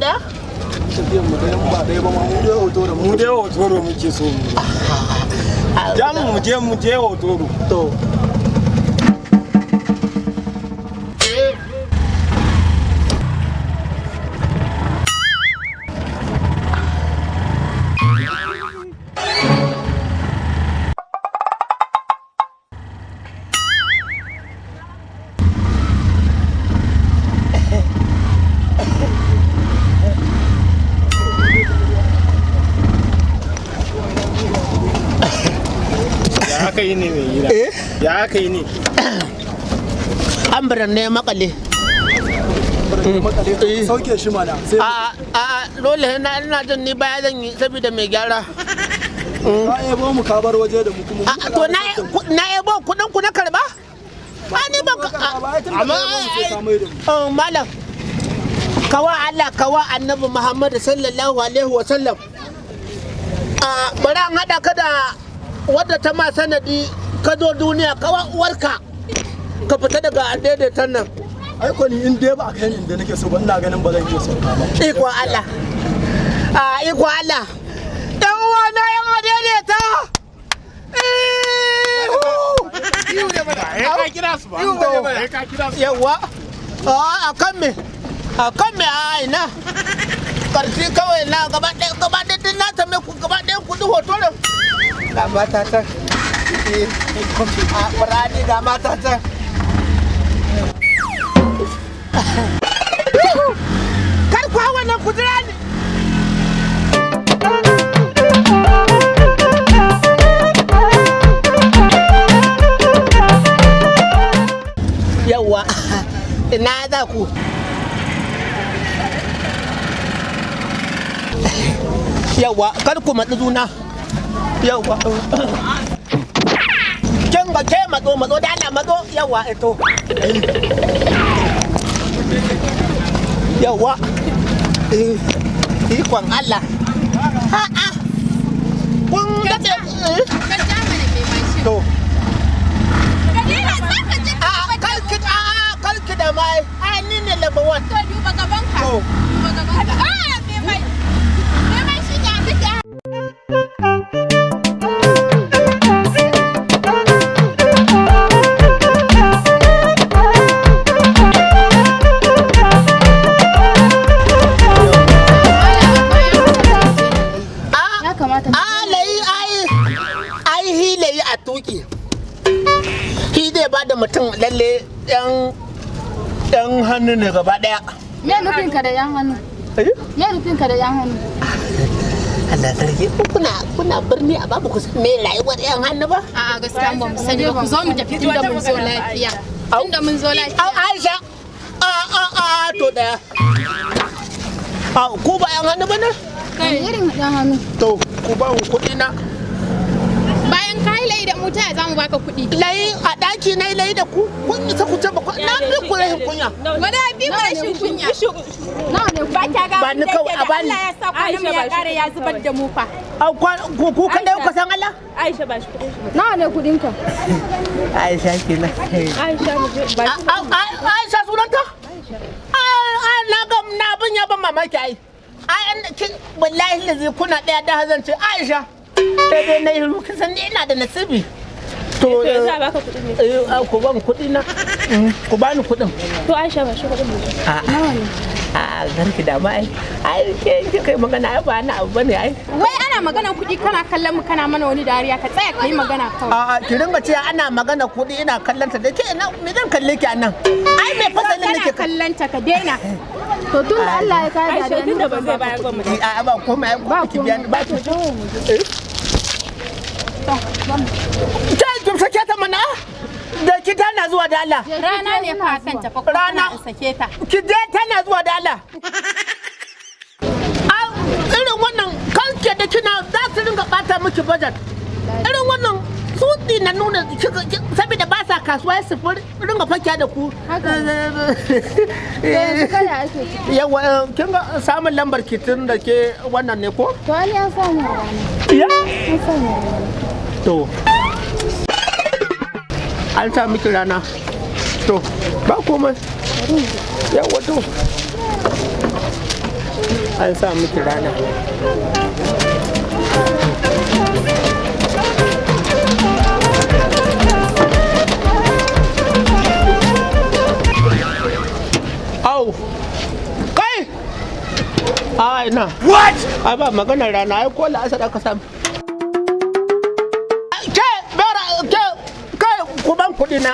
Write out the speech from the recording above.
ɗaya? Tafiyan mu ɗayan ba ɗaya ba ma, mu dai Hotoro. Mu dai Hotoro muke so mu. Ja mu, mu je, mu je Hotoro. To. Ya aka yi ne, mai gida? Ya aka yi ne? Amburan ne makale. Sauke shi mana sai. A a, dole na ina jin ni baya zan yi saboda mai gyara. Ka ebo mu ka bar waje da mu kuma. A, to na ebo kuɗin ku na karba? Ba ni ban Amma sai ka mai da mu. Malam, kawa Allah, kawa Annabi Muhammad sallallahu alaihi wa sallam. A bari an haɗa ka da wadda ta ma sanadi ka zo duniya, kawa uwarka, ka fita daga daidaitan nan. Ai ko ni in dai ba a kai ni inda nake so ba, ina ganin ba zan iya sauka ba. Iko Allah, a iko Allah, ɗan uwana yan daidaita. Ihu! Eh, ka kira su ba. Eh, ka kira su. Yawa, a kan me, a kan me, a ina karfi kawai na gaba ɗaya, gaba ɗaya duk na same ku gaba ɗaya ku duk hoto da ga mata ta a ƙurani, ga mata ta. Kar ku hawa nan, ku jira ni. Yawa, ina za ku? Yawa, kar ku matsi juna. Yawa, kin ga ke, matso, matso da Allah, matso. Yawa, ito. Yawa. Eh, ikon Allah, ha a kun daɗe, eh. Ka ja mana, mai mashin. To. Ka daina za ka je. A a, kar ki, a a, kar ki da mai, ai ni ne number one. To, duba gaban ka. To. Duba gaban ka. Ah, mai mai. Mai mashin ya kake? Ya kamata. A layi, ai ai hilayi a tuki shi zai ba da mutum lalle yan yan hannu ne gaba daya. Me nufin ka da yan hannu? Me nufin ka da yan hannu? Allah sarki, kuna birni a babu kusa me rayuwar yan hannu ba. A'a, gaskiya ba mu sani ba. Ku zo mu tafi tunda mun zo lafiya. Tunda mun zo lafiya. Au, Aisha, a a a, to daya, a ku ba yan hannu ba ne? Wani irin yan hannu? To, ku ba mu kuɗi na. Bayan ka yi layi da mu, ta yaya za mu baka kuɗi? Layi a ɗaki na yi layi da ku, kun isa ku ce ba ku na fi ku rashin kunya. Wani bi mu rashin kunya. Nawa ne Ba kuɗin? kya ga Ba ni abin da kawai, yake da a bani. Allah ya sa kwanan mu ya ƙare ya zubar da mu fa. Au, ku kaɗai ku san Allah. Aisha, ba shi kuɗin shi. Nawa ne kuɗin ka? Aisha kenan. Aisha, mu je ba shi. Aisha sunanta? Ai, na ga na abin ya ban mamaki ai. Ai, kin wallahi lazi kuna ɗaya da hazan ce Aisha. Sai dai na yi kin san ni ina da nasibi. To, To, yanzu a baka kuɗin ne? Eh, ku ban kuɗi na. Ku bani kuɗin. To, Aisha, ba shi kuɗin mu je. A'a. A'a, garki da ma ai. Ai, ke kai magana ai ba na abu bane ai. Wai ana magana kuɗi kana kallon mu kana mana wani dariya, ka tsaya ka yi magana kawai. A'a, ki ringa cewa ana magana kuɗi ina kallon ta da ke ina me zan kalle ki anan? Ai mai fasalin Kana nake kallon ta, ka daina. To, tun da Allah ya kare Aisha, tunda ba zai bayar ba, mu tafi. A'a, ba komai ai, Ba ki biya ni ba ki. komai. Mu je. Eh? Ta ki sake ta mana da ki tana zuwa da Allah. Rana ne fa kan tafa ko Rana. kana in sake ta. Ki je, tana zuwa da Allah. A irin wannan kanke da kina za su ringa bata miki budget. Irin wannan su na nuna saboda ba sa kasuwa su ringa fakiya da ku. Haka. Yanzu kada ake ciki. Yawa, kin ga samun lambar kitin da ke wannan ne ko? To, Ali an samu rana. Ya? An samu rana. To. An sa miki rana. To, ba komai. Yawa, to. An sa miki rana. Au! Kai! Ai na. What? Ai ba maganar rana, ai ko la'asar aka samu. Ke, bera, ke, kai, ku ban kuɗi na.